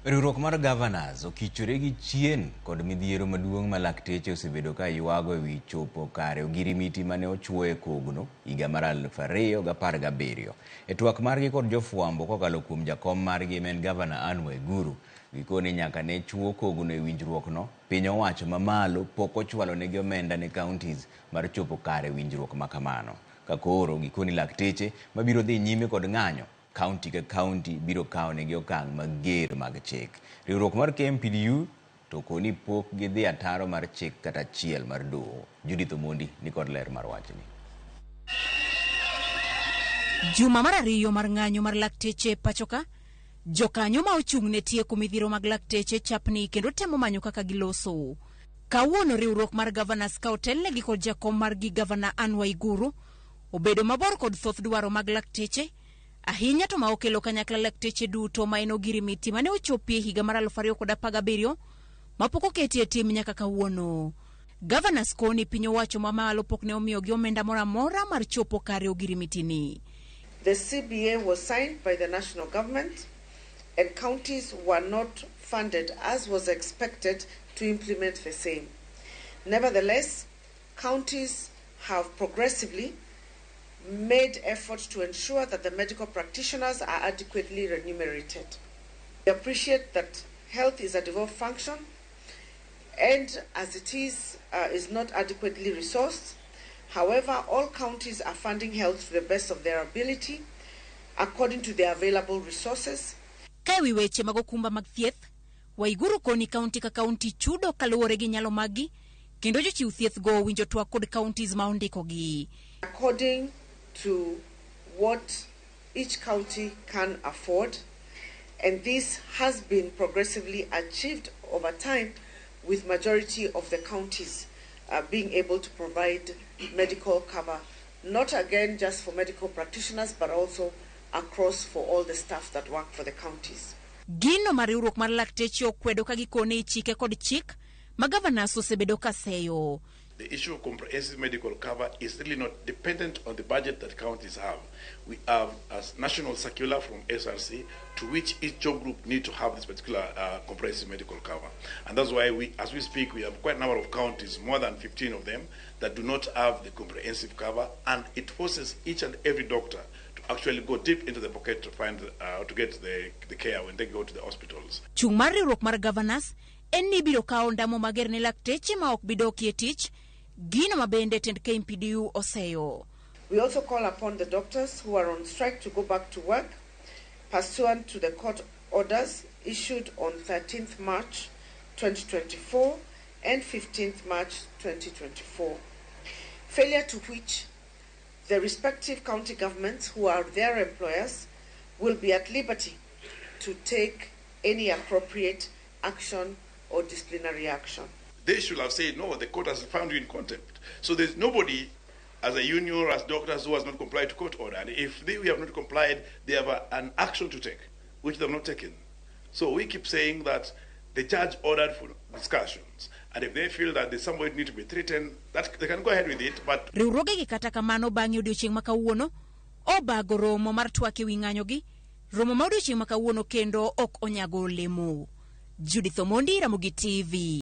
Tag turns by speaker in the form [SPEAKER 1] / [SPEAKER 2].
[SPEAKER 1] Riwruok mar Governors okichore gi chien kod midhiero maduong' ma lakteche osebedo ka ywago ewi chopo kare ogirimiti mane ochuo e kogno higa mar 2017. E twak margi kod jofwambo kokalo kuom jakom margi ma en Gavana Anne Waiguru, gikone nyaka ne chuo kogno e winjruokno, piny owacho mamalo pok ochwalo negi omenda ne counties mar chopo kare winjruok ma kamano. Ka koro gikoni lakteche mabiro dhi nyime kod ng'anyo Kaunti ka kaunti biro kawonegi okang' mager mag chik. Riwruok mar KMPDU to koni pok gidhi ataro mar chik kata achiel mar doho. Judith Omondi nikod ler mar wachni.
[SPEAKER 2] Juma mar ariyo mar ng'anyo mar lakteche pachoka, jokanyo ma ochung' ne tieko midhiero mag lakteche chapni kendo temo manyo kaka giloso. Kawuono riwruok mar Governors ka otelnegi kod jakom margi Gavana Anne Waiguru obedo mabor kod thoth dwaro mag lakteche ahinya to ma okelo kanyakla lakteche duto ma en ogirimiti mane ochopie higa mar 2017 mapok oketi e tim nyaka kawuono. Governors koni piny owacho mamalo pok ne omiyogi omenda moro amora mar chopo kare ogirimiti ni.
[SPEAKER 3] The CBA was signed by the national government and counties were not funded as was expected to implement the same. Nevertheless, counties have progressively made effort to ensure that the medical practitioners are adequately remunerated. We appreciate that health is a devolved function and as it is not adequately resourced. However, all counties are funding health to the best of their ability according to their available resources.
[SPEAKER 2] Ka ewi weche mag okumba mag thieth, Waiguru koni kaunti ka kaunti chudo kaluwore gi nyalo maggi kendo jochiw thieth go owinjo twak kod counties ma ondikogi.
[SPEAKER 3] According to what each county can afford, and this has been progressively achieved over time with majority of the counties being able to provide medical cover, not again just for medical practitioners but also across for all the staff that work for the counties.
[SPEAKER 2] Gino ma riwruok mar lakteche okwedo ka gikone ichike kod chik ma governors osebedo ka seyo.
[SPEAKER 4] The issue of comprehensive medical cover is really not dependent on the budget that counties have. We have a national circular from SRC to which each job group need to have this particular comprehensive medical cover. And that's why we, as we speak, we have quite a number of counties, more than 15 of them, that do not have the comprehensive cover, and it forces each and every doctor to actually go deep into the pocket to find, to get the care when they go to the hospitals.
[SPEAKER 2] Chung' mar riwruok mar governors en ni ibiro kawo ondamo mager ne lakteche ma ok bi dokie tich, gino ma bende tend KMPDU oseyo.
[SPEAKER 3] We also call upon the doctors who are on strike to go back to work pursuant to the court orders issued on 13th March 2024 and 15th March 2024. Failure to which the respective county governments who are their employers will be at liberty to take any appropriate action or disciplinary action.
[SPEAKER 4] They should have said, no, the court has found you in contempt. So there's nobody as a union or as doctors who has not complied to court order. And if they have not complied, they have an action to take, which they have not taken. So we keep saying that the judge ordered for discussions. And if they feel that there's somebody need to be threatened, that they can go ahead with it. But
[SPEAKER 2] Riwruogegi kata kamano bang'e odiochieng' ma kawuono obago romo mar twak ewi ng'anyogi. Romo ma odiochieng' ma kawuono kendo ok onyago olemo. Judith Omondi, Ramogi TV.